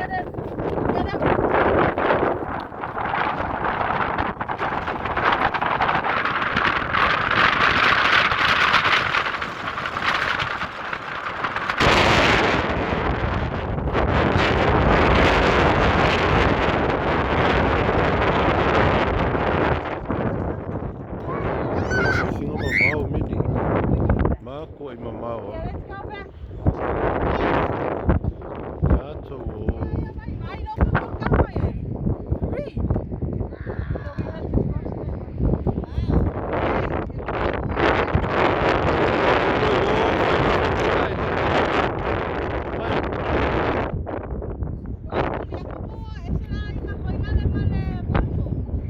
Get it. Get it. Singa mamao mili. Mako i mamao. Yeah, let's go back. Tatou o. Mai lo ko ka mai. Three. So we had to cross that one.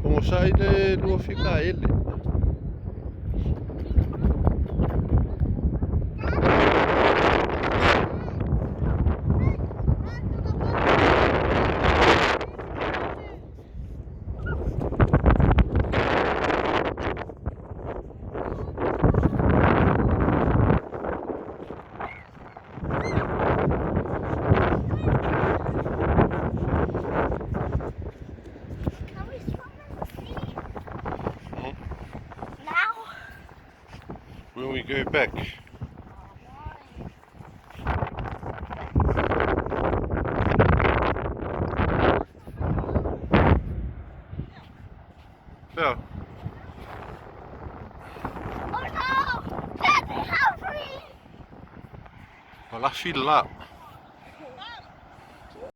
Pogosai le lua fika ele. Can we swim in the sea? Now? When we go back. Yeah. Oh no! Daddy, hurry! Malafi la.